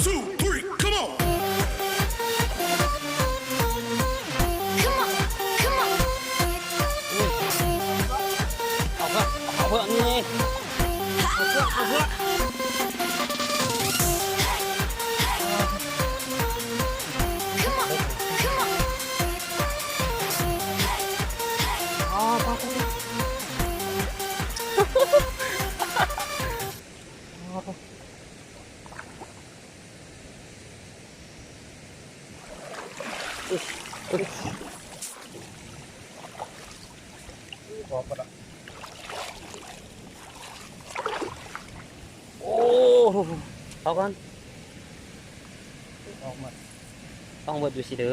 Two, three, come on. Come on, come on. ເອົາເພື່ອ ເອົາເພື່ອ ນີ້ ເອົາເພື່ອ ເອົາເພື່ອ. Come on, come on. ອໍ ປາ ປາ ປາ. ໂອ້ ເອົາກ່ອນ ອອກໝົດ ຕ້ອງເບິດຢູ່ຊິເດີ.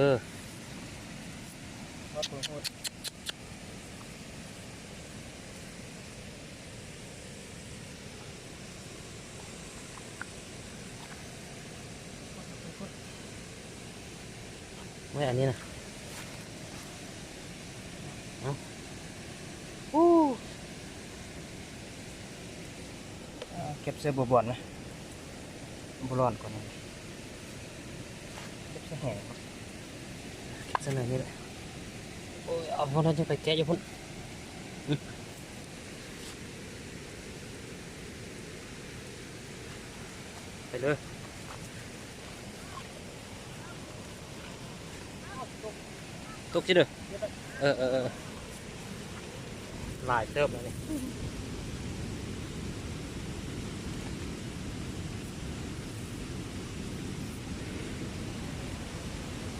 ໂອ້ຍ ອັນນີ້ນະ ເອົ້າ ໂອ້ ເກັບໃສ່ບໍ່ບ່ອນນະ ບໍ່ຮ້ອນກ່ອນ ເກັບໃສ່ແຫ້ງ ເກັບໃສ່ໜ້ອຍນີ້ແຫຼະ. ໂອ້ຍ ເອົາ ພຸ້ນ ເຮົາຈະໄປແກະຢູ່ພຸ້ນ. ໄປເລີຍ ຕົກຊິເດີ. ເອີ ເອີ ເອີ ຫຼາຍເຕີບແລ້ວນີ້.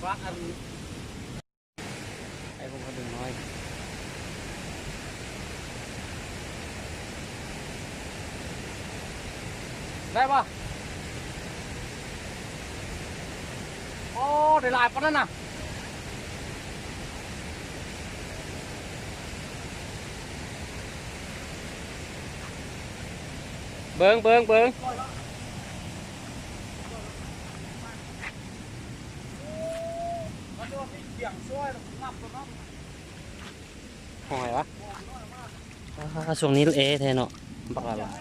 ວ່າອັນ ໄອ້ພວກເຮົາດຶງນ້ອຍ ໄດ້ບໍ່? ໂອ້ ໄດ້ຫຼາຍປານນັ້ນນະ. ເບິ່ງ ເບິ່ງ ເບິ່ງ. ຫອຍວະ ອ່າ ຊ່ວງນີ້ແອແທ້ເນາະ ບັກຫຼາຍ.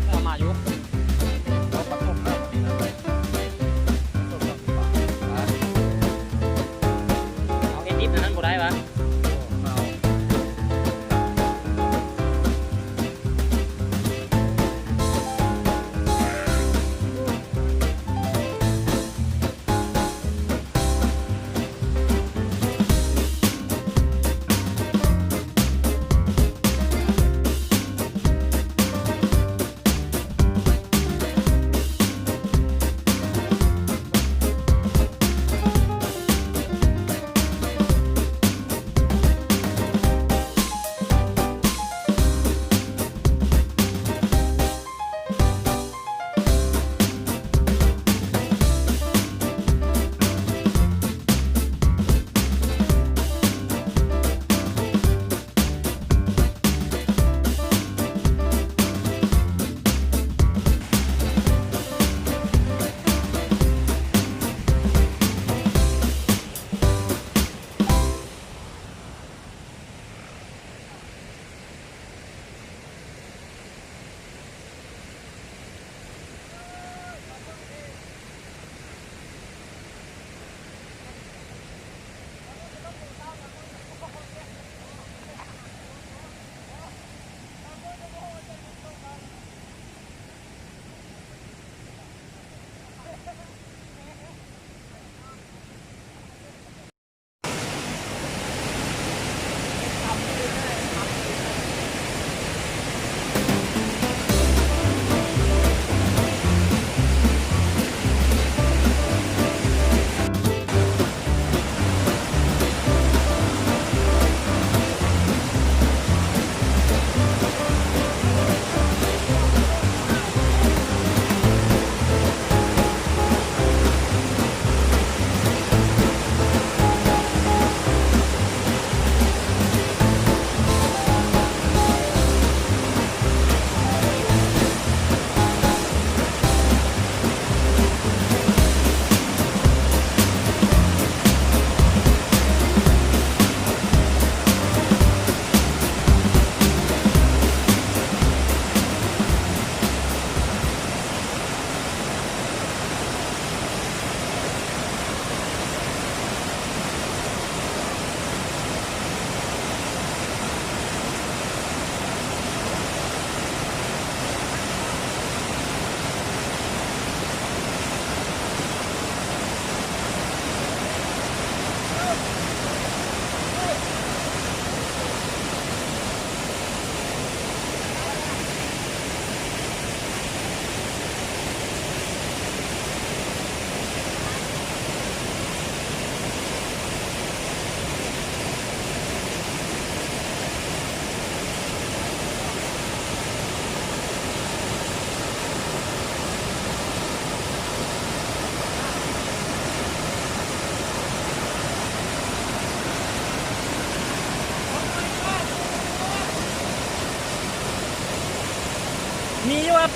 ເອົາມາຢູ່ ເອົາປະກົບແລ້ວ ປະກົບແລ້ວ ອ່າ.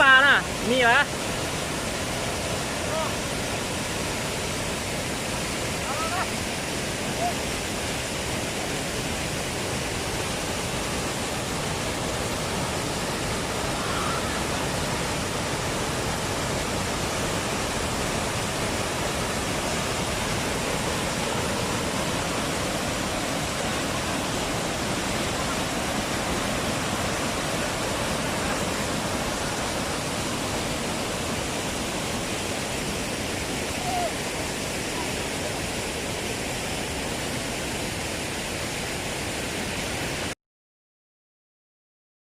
ປານະ ມີຫວາ?